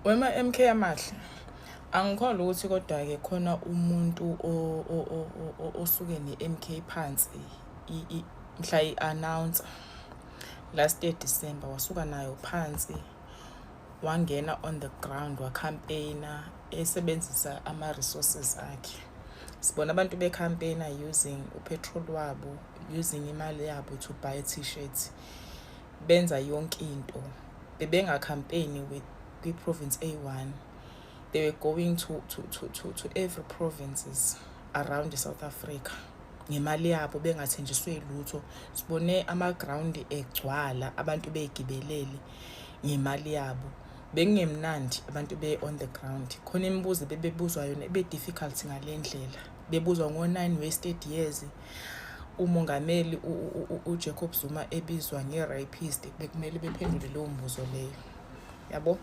Wema MK amahle. Angikholwa ukuthi kodwa-ke khona umuntu osuke ne-MK phansi mhla i-announce last year December, wasuka nayo phansi, wangena on the ground, wacampaigna esebenzisa ama-resources akhe. Sibona abantu becampaigna using upetrol wabo, using imali yabo to buy t-shirts, benza yonke into. Bebengacampaigni with kwi-province eyi-one, they were going to every provinces around South Africa ngemali yabo, bengathenjiswe lutho. Sibone ama-ground egcwala, abantu bey'gibelele ngemali yabo. Bekungemnandi, abantu be-on the ground khona, imibuzo bebebuzwa yona ibe-difficult ngale ndlela, bebuzwa ngo-9 wasted years, umongameli uJacob Zuma ebizwa nge-rapist. Bekumele bephendule leyo mbuzo leyo, yabo.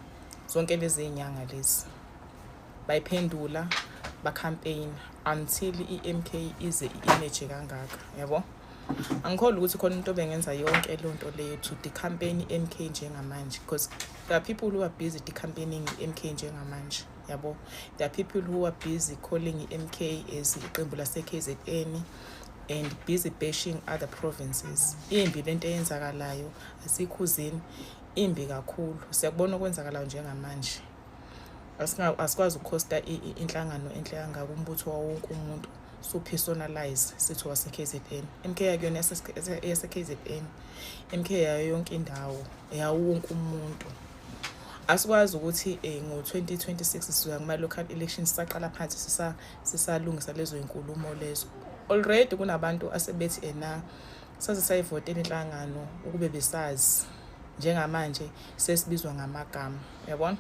Zonke lezi iy'nyanga lezi bayiphendula, bacampaign until i-MK ize i-image kangaka, yabo. Angikholwa ukuthi khona umuntu obengenza yonke leyo nto leyo to decampaign i-MK njengamanje, because there are people who are busy decampaigning i-MK njengamanje, yabo. There are people who are busy calling i-MK as iqembu lase-KZN and busy bashing other provinces. Imbi lento eyenzakalayo, asikhuzeni, imbi kakhulu. Siyakubona okwenzakalayo njengamanje. Asikwazi ukukhosta inhlangano enhle kangaka, umbutho wawo wonke umuntu, su-personalize sithi wase-KZN. MK akuyona eyase-KZN, MK yayo yonke indawo, yawo wonke umuntu. Asikwazi ukuthi ngo-2026 sizoya kuma-local elections, sisaqala phansi, sisalungisa lezo y'nkulumo lezo. Already kunabantu asebethi ena saze sayivotela inhlangano ukube besazi njengamanje sesibizwa ngamagama, uyabona.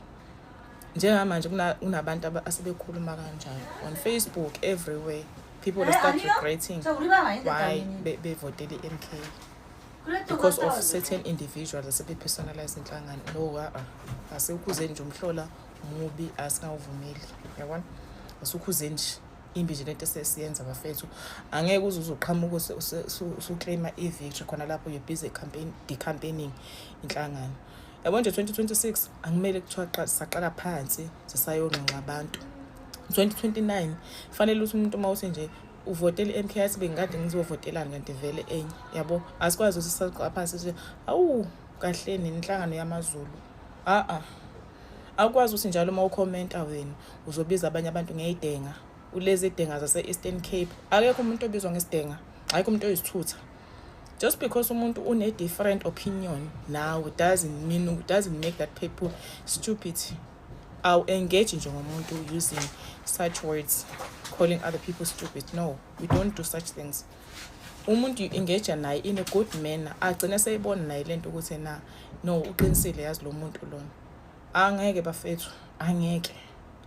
Njengamanje kunabantu asebekhuluma kanjalo on Facebook, everywhere. People 에, start 아니요. regretting 저 우리 반 아닌데 why 당연히. bevotele i-MK 그래도 because 갔다 of 와야죠. certain individuals asebe-personalize inhlangano. No, a-a, asiwukhuzeni nje umhlola mubi, asingawuvumeli, yabona. Asiwukhuzeni nje, imbi nje lento esesiyenza, bafethu. Angeke uze uzoqhamuka usuclaima i-victory khona lapho you're busy campaign decampaigning inhlangano, yabo nje. 2026 angimele kuthiwa saqala phansi sisayonxenxa abantu. 2029 fanele ukuthi umuntu uma uthi nje uvotele i-MK athi bengikade ngizovotelani kanti vele enye, yabo. Asikwazi ukuthi saqala phansi sithi awu kahleni inhlangano yamaZulu. A-a, akwazi ukuthi njalo uma ukhomenta wena uzobiza abanye abantu ngey'denga, ulezi idenga zase-Eastern Cape. Akekho umuntu obizwa ngesidenga, akekho umuntu oyisithutha. Just because umuntu une-different opinion nawe doesn't mean, doesn't make that people stupid. Awu-engage nje ngomuntu using such words, calling other people stupid. No, we don't do such things. Umuntu you engage naye in a good manner, agcine seyibona naye lento ukuthi na no, uqinisile, yazi lo muntu lona. Angeke bafethu, angeke.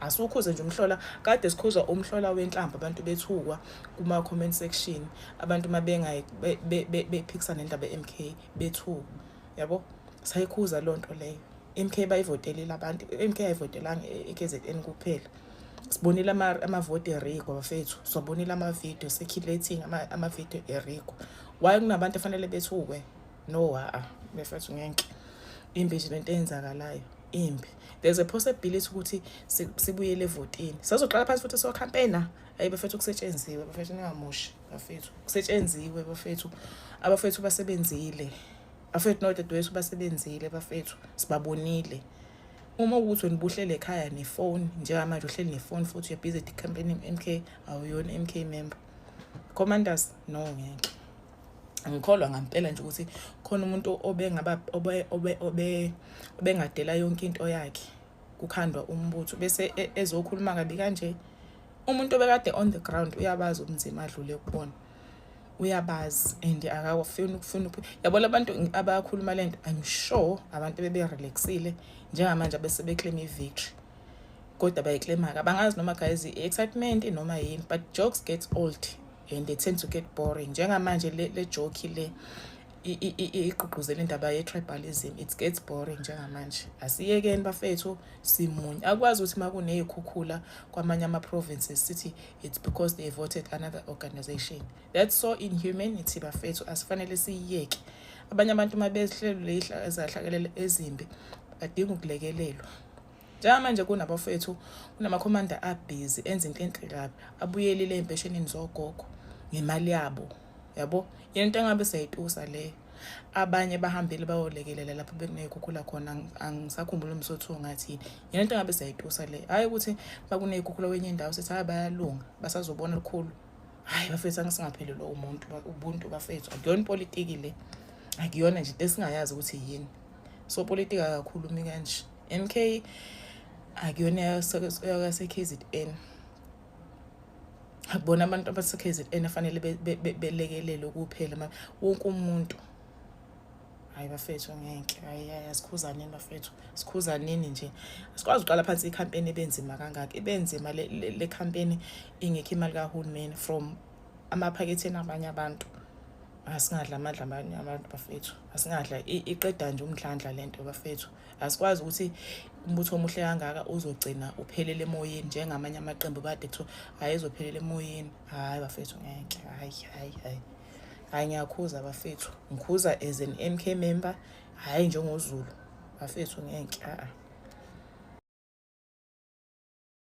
Asukhuze nje umhlola. Kade sikhuza umhlola wenhlamba, abantu bethukwa kuma-comment section, abantu uma bephikisana nendaba ye-MK bethukwa, yabo. Sayikhuza loo nto leyo. MK bayivotelile abantu, MK ayivotelanga e-KZN kuphela. Sibonile amavoti erigwa, bafethu. Siwabonile ama-video circulating, ama-video erigwa. Why kunabantu efanele bethukwe? No, a-a bafethu, ngeke. Imbi nje lento eyenzakalayo, imbi. There's a possibility ukuthi sibuyele evotini, sazoqala phansi futhi siyocampaigna. Hayi bafethu, kusetshenziwe bafethu, ningamoshi bafethu, kusetshenziwe bafethu. Abafethu basebenzile bafethu, nodadewethu basebenzile bafethu, sibabonile. Uma ukuthi wena ubuhlele ekhaya nefoni, njengamanje uhleli nefoni futhi you're busy campaigning MK, awuyona MK member. Commanders, no, ngeke. Angikholwa ngampela nje ukuthi khona umuntu obengaba obe obe obe obengadela yonke into yakhe kukhandwa umbutho bese ezokhuluma kabi kanje. Umuntu obekade on the ground uyabazi ubunzima adlule kubona, uyabazi, and akawafuni ukufuna, yabo. Labantu abakhuluma lento, I'm sure abantu bebe-relaxile njengamanje bese beclaim i-victory, kodwa bayiclaima-ke abangazi noma guys i-excitement noma yini, but jokes get old and they tend to get boring. Njengamanje le joke le igqugquzela indaba ye-tribalism, it gets boring njengamanje. Asiyekeni bafethu, simunye. Akwazi ukuthi uma kuney'khukhula kwamanye ama-provinces sithi it's because they voted another organization. That's so inhumanity bafethu, asifanele siyiyeke. Abanye abantu uma behlelwe ezahlakelele ezimbi badinga ukulekelelwa. Njengamanje kunabafethu, kunamakhomanda abhizi enza into enhle kabi, abuyelile ey'mpeshenini zogogo ngemali yabo, yabo. Yento engabe siyayitusa leyo. Abanye bahambile bayolekelela lapho bekuney'khukhula khona, angisakhumbuli umsotho ngathi yini. Yento engabe siyayitusa le. Hhayi ukuthi bakuney'khukhula kwenye indawo sithi hhayi bayalunga, basazobona lukhulu. Hhayi bafethu, angisingaphelelwa umuntu, ubuntu bafethu. Akuyona ipolitiki le, akuyona nje into esingayazi ukuthi yini. So politika kakhulumi kanje. MK akuyona yase-KZN. Akubona abantu abase-KZN afanele belekelele kuphela, wonke umuntu. Hayi bafethu, ngeke. Hayi hayi, asikhuzaneni bafethu, sikhuzaneni nje. Asikwazi uqala phansi ikhampeni ebenzima kangaka, ibenzima le campaign, ingekho imali kahulumeni from amaphaketheni abanye abantu. Asingadla amandla abanye abantu bafethu, asingadla. Iqeda nje umdlandla lento bafethu. Asikwazi ukuthi umbutho omuhle kangaka uzogcina uphelele emoyeni njengamanye amaqembu kade kuthiwa hhayi ezophelela emoyeni. Hhayi bafethu, ngeke. Hhayi hayi hayi hayi, ngiyakhuza bafethu, ngikhuza as an MK member, hhayi njengoZulu bafethu, ngeke a.